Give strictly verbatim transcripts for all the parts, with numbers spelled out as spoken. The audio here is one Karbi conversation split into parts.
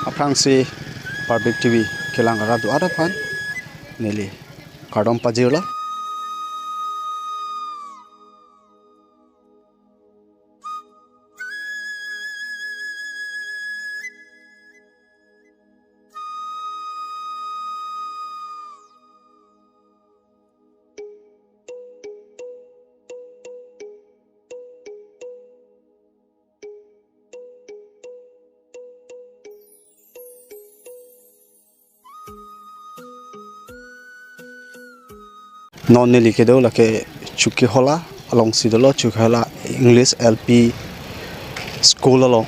Aphrangsi Public T V kelang arat do-an aphan neli kardom pajirlo. Non neli kedo lake Chokihola alongsi dolo, Chokihola English L P School along.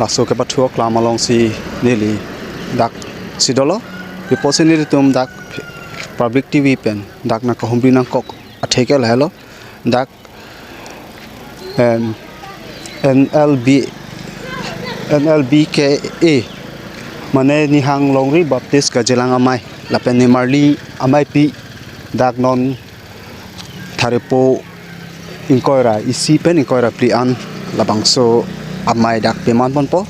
Laso kepathu aklam alongsi neli dak si dolo. Iposi nelitum dak Public T V pen dak nangkahumri nangkok atheke lahelo. Dak em, N L B, N L B K A, mane Nihang Longri Baptist Kachelang Amei lapen Nimarli Ameipi, dak non Tharepo ingkoi ra isi pen ingkoi ra phli an labangso amei dak peman ponpo.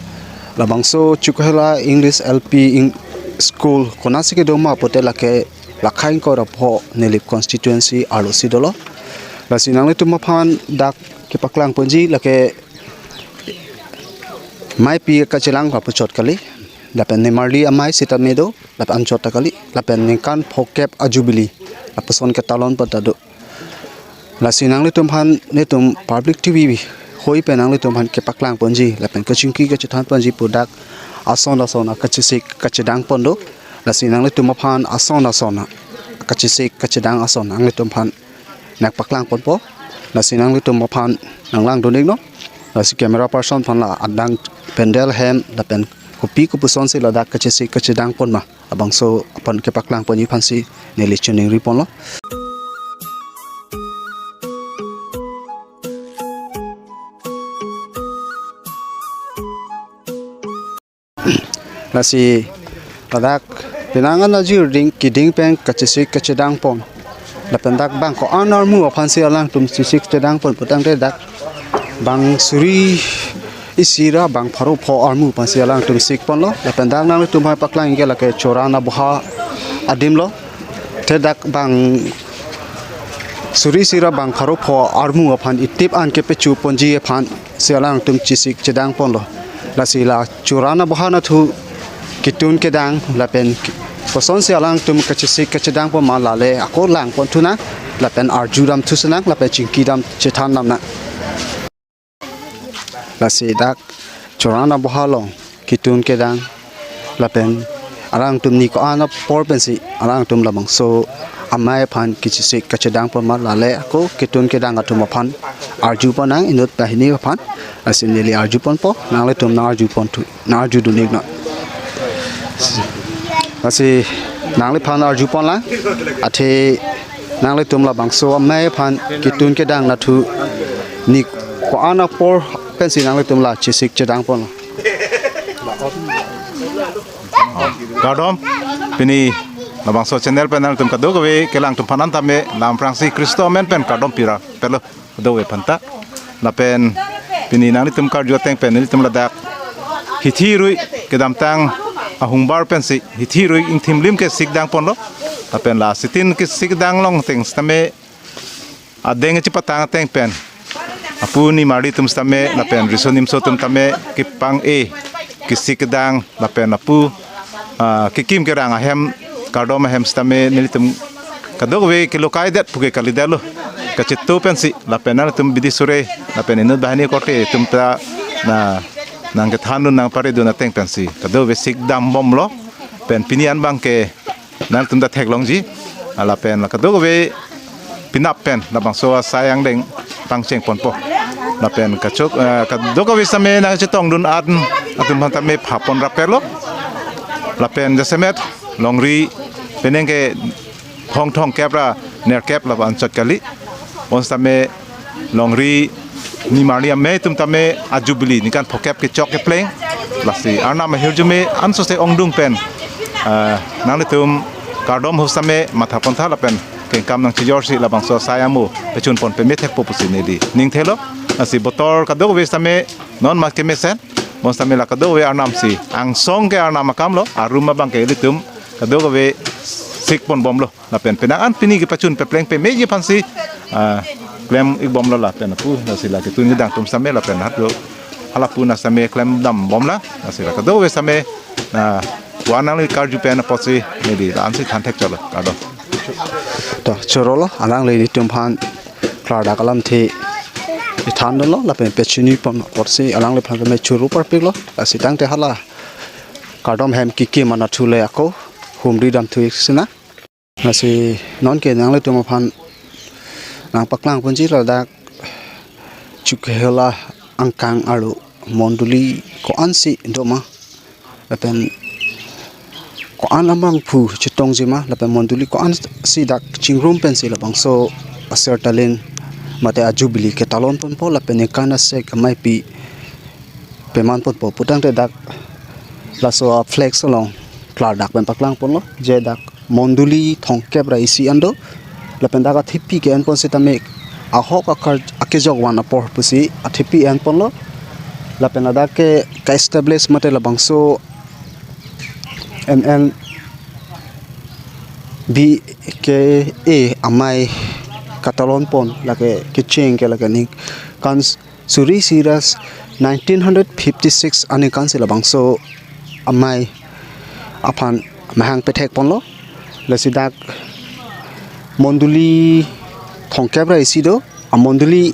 Labangso Chokihola English L P Eng-, School konatsi kedo ma pulote lake lakha ingkoi ra pho Nilip constituency arlosi dolo. Lasi nanglitum aphan dak kepaklang ponji lake ameipi kachelang lapuchot kali. Lapen Nimarli Amei sitame do, lapen anchot ta kali, lapen ningkan phokep a-jubilee lapuson ketalon pen ta do. Lasi nanglitum aphan nelitum Public T V hoi pen nanglitum aphan kepaklang ponji lapen kachingki kachethan ponji pu dak ason ason akachesik kachedang pon do. Lasi nanglitum aphan ason ason akachesik kachedang ason nanglitum aphan nangpaklang ponpo. Lasi nanglitum aphan nanglang dun-iknon. Lasi camera person aphan la adang pandal ahem lapen kopi kopusonsi ladak kachesik kachedang pon ma, labangso aphan kepaklang ponji aphansi neli chiningri ponlo. Lasi ladak penang an ajir ding keding pen kachesik kachedang pon. Lapen dak bang ko-an armu aphansi alangtum chesik chedang pon putangte dak bang suri isi ra bang pharo pho armu aphansi alangtum sik ponlo. Lapen dak nanglitum aphan paklang ke lake Choran Aboha adim lo. Te dak bang suri isi ra bang pharo pho armu aphan itip an kepechu ponji aphansi alangtum chesik chedang ponlo. Lasi la Choran Aboha nathu ketun kedang lapen kosonsi alangtum kachesik kachedang pon ma lale ako lang pon thunang lapen arju dam thu sinang lapen chingki dam chethan dam nang. Lasi dak Choran Aboha along ketun kedang lapen alangtum ni ko-an apor pensi alangtum labangso amei aphan kachesik kachedang pon ma lale ako ketun kedang atum aphan arju pon nang inut banghini aphan. Lasi neli arju ponpo, nanglitum nang arju pon thu, nang arju dun-iknon. Lasi nangliphan arju pon lang, athe nanglitum labangso amei aphan ketun kedang nathu ni ko-an apor pensi nanglitum la chesik chedang pon. Kardom, pini labangso channel pen nanglitum kadokave kelang atum aphan an tame lam aphrangsi Khristo amen pen kardom pira pelo kadokave aphanta. Lapen pini nanglitum karju ateng pen nelitum ladak hithi rui kedamtang ahungbar pensi hithi rui ingthimlim kesik dang ponlo. Lapen la sitin kesik dang long ateng sitame adeng chepatang ateng pen apu Nimarli atum sitame lapen riso nimso atum tame kepang-e kesik kedang lapen apu, ah, kekim kerang ahem kardom ahem sitame nelitum kadokave kelokai det puke kalidetlo. Kachetu pensi lapen nanglitum bidi sore lapen inut banghini korte atum ta na nangkethan dun nangpare dun ateng pensi kadokave sik dam bomlo. Pen pini an abang ke nangtum ta theklongji. Lapen la kadokave penap pen labangso asai angdeng pangcheng ponpo. Lapen kachok, eh, kadokave sitame nangchetong dun an atum aphan tame pha pon rapetlo. Lapen jasemet longri penang ke thong thongkep ra nerkep lapu anchot kali. Bonsitame longri Nimarli Amei atum tame a-jubilee ningkan phokep kechok kepleng. Lasi Arnam ahirjume ansose ongdung pen, ah, nanglitum kardom ahut sitame matha pontha lapen kengkam nangchijorsi labangso asai amo pechun pon pemethekpo pusi neli ning thelo. Lasi botor kadokave sitame non ma kemesen. Bonsitame la kadokave arnam si angsong ke arnam akamlo, arum abang ke ilitum kadokave sikponbomlo. Lapen penang an pini kepachun pepleng pemeji aphansi, ah, klem-ikbomlo lapen lapu, lasi la ketun kedang atum sitame lapen halapu na sitame klemdambomlang, lasi la kadokave sitame, ah, pu-an nangli karju pen apotsi neli la-ansi than thekchotlo, kardom. To, chorolo, alangli nelitum aphan klardak alamthe kethandunlo, lapen pachinipon apotsi alangliphan keme choro parpiklo, lasi tangte hala kardom hem kekim anatthu le ako humri damthu-ik sinang. Lasi nonke nanglitum aphan nangpaklangponji ladak Chokihola angkang arlo mondoli ko-ansi doma, lapen ko-an abangphu chetongjima, lapen mondoli ko-ansi dak chingrum pensi labangso a-Ser Talin mate a-Jubilee ketalonponpo, lapen ningkan asek ameipi pemanponpo pu tangte dak laso a-flex along klardak pen paklangponlo, je dak mondoli thomkep ra isi an do. Lapen dak athepi ke-enpon sitame ahok akar akejok van apor pusi athepi enponlo. Lapen ladak ke ka-establish mate labangso M N B K A amei katalonpon lake kecheng ke lake ningkan suri isi ra nineteen hundred fifty six aningkansi labangso amei aphan mahang pethekponlo. Lasi dak mondoli thomkep ra isi do, amondoli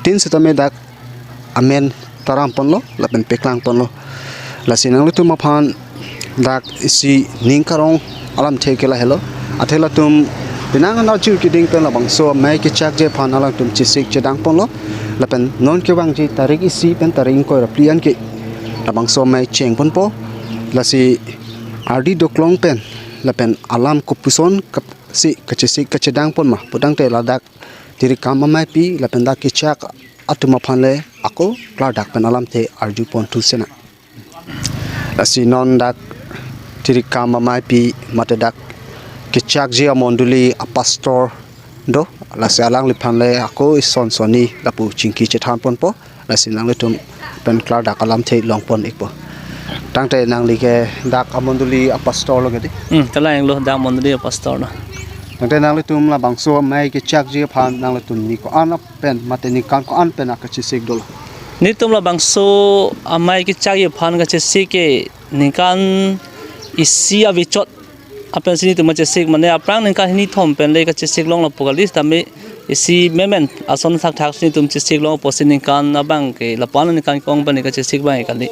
tin sitame dak amen taramponlo lapen peklangponlo. Lasi nanglitum aphan dak isi ning karong alamthe ke lahelo. Athe latum penang an arjur keding pen labangso amei kechakji aphan alangtum chesik chedangponlo. Lapen non kevangji tarik isi pen tarik ingkoi ra phli an ke labangso amei chengponpo. Lasi ardi doklong pen lapen alam kopuson kap-, si kachesik kachedangponma pu tangte ladak tirikam ameipi lapen dak kechak atum aphan le ako klardak pen alamthe arjuponthu sinang. Lasi non dak tirikam ameipi mate dak kechakji amondoli apastor do, lasi alangliphan le ako ison sonni lapu chingki chethanponpo, lasi nanglitum pen klardak alamthe longpon-ikpo. Tangte nangli ke dak amondoli apastor lo ke dei? Hmm, kalang lo, dak mondoli apastor lo. Tangte nanglitum labangso amei kechakji aphan nanglitum ni ko-an pen mate ningkan ko-an pen akachesik dolo? Nelitum labangso amei kechakji aphan kachesik ke ningkan isi avichot apensi nelitum kachesik, mane aphrang ningkan hini thom pen le kachesik longlo pu kali, tame isi memen ason thakthak si nelitum chesik long apotsi ningkan abang ke lapu-an ningkan kong pen kachesik abang ke kali.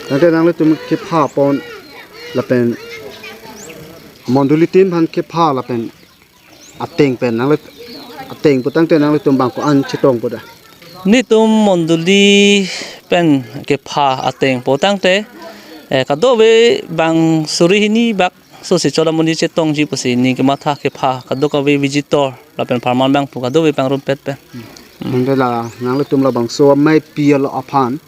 Tangte nanglitum kepha pon lapen mondoli tin aphan kepha lapen ateng pen nanglit-, ateng pu tangte nanglitum bang ko-an chetongpo dak? Nelitum mondoli pen kepha ateng pu tangte, eh, kadokave bang suri hini bak sosi chot amonit chetongji pusi ning kematha kepha kadokave visitor lapen pharman abangphu kadokave pangrumpet pen. Tangte la nanglitum labangso ameipi along aphan,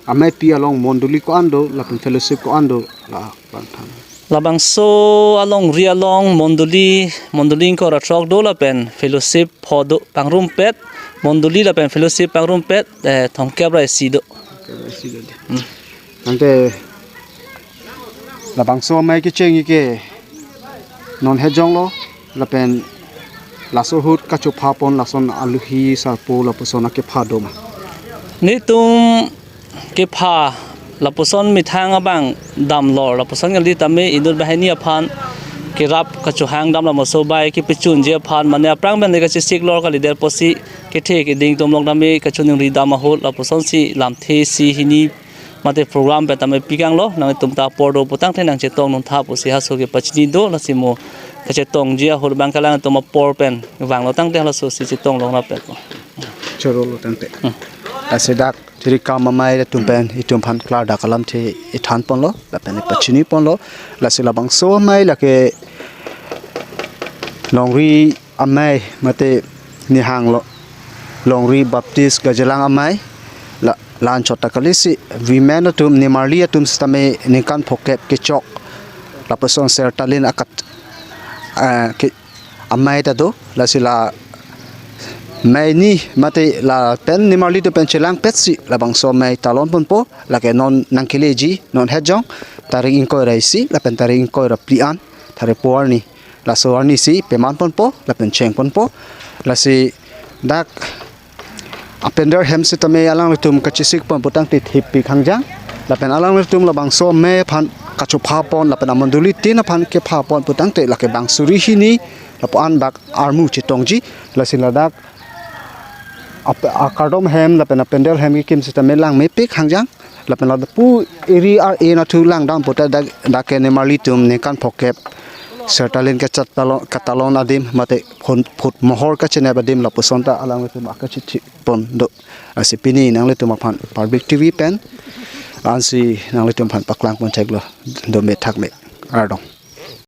ameipi along mondoli ko-an do lapen fellowship ko-an do, la bang than. Labangso alongri along mondoli, mondoli ingkoi ra throk do lapen fellowship pho do, pangrumpet, mondoli lapen fellowship pangrumpet, eh, thomkep ra isi do. Thomkep ra isi do dei. Hmm. Tangte labangso amei kechengji ke non hejong lo lapen laso ahut kachopha pon lason aluhi sarpo lapuson akepha doma? Nelitum kepha lapuson methang abang damlor lapuson kali, tame inut banghini aphan kerap kachohang dam lamoso bai kepachunji aphan mane aphrang pen le kachesik lor kalidet apotsi kethe keding atum along tame kachiningri dam ahut lapusonsi lamthe isi hini mate program pen tame pikanglo, nanglitum ta apor do pu tangte nangchetong non tha pusi halaso kepachini do, lasi mo kachetongji ahut abang kalang atum apor pen vanglo tangte halasosi chetong long rapet. Chorolo tangte. Hmm. Lasi dak tirikam amei atum pen itum aphan klardak alamthe ithanponlo lapen ipachiniponlo. Lasi labangso amei lake longri amei mate nihang lo, longri Baptist Gajalang amei, la, la-anchot ta kalisi women atum, nimarli atum sitame ningkan phokep kechok lapuson Ser Talin akat, eh, ke, amei ta do, lasi la Mei ni mate lapen nimarli atum pen chelangpetsi labangso mei talon ponpo, lake non nangkeleji non hejong tarik ingkoi ra isi lapen tarik ingkoi ra phli an, tarik po arni. Laso arnisi peman ponpo lapen cheng ponpo. Lasi dak apender hem sitame alanglitum kachesik pon putangte theppik hangjang. Lapen alanglitum labangso mei aphan kachopha pon lapen amondoli tin aphan kepha pon putangte lake bang suri hini lapu-an bak armu chetongji. Lasi ladak ap-, akardom hem lapen apender hem kekim sitame langmepik hangjang. Lapen lapu eri ar-e nathu langdam puta dak, dak ke nimarli atum ningkan phokep sertalin kachat talon, katalon adim mate phun phut mohor kachenep adim lapuson ta alanglitum akachichi pon do. Lasi pini nanglitum aphan Public T V pen ansi nanglitum aphan paklang pon theklo, dome thakme, kardom.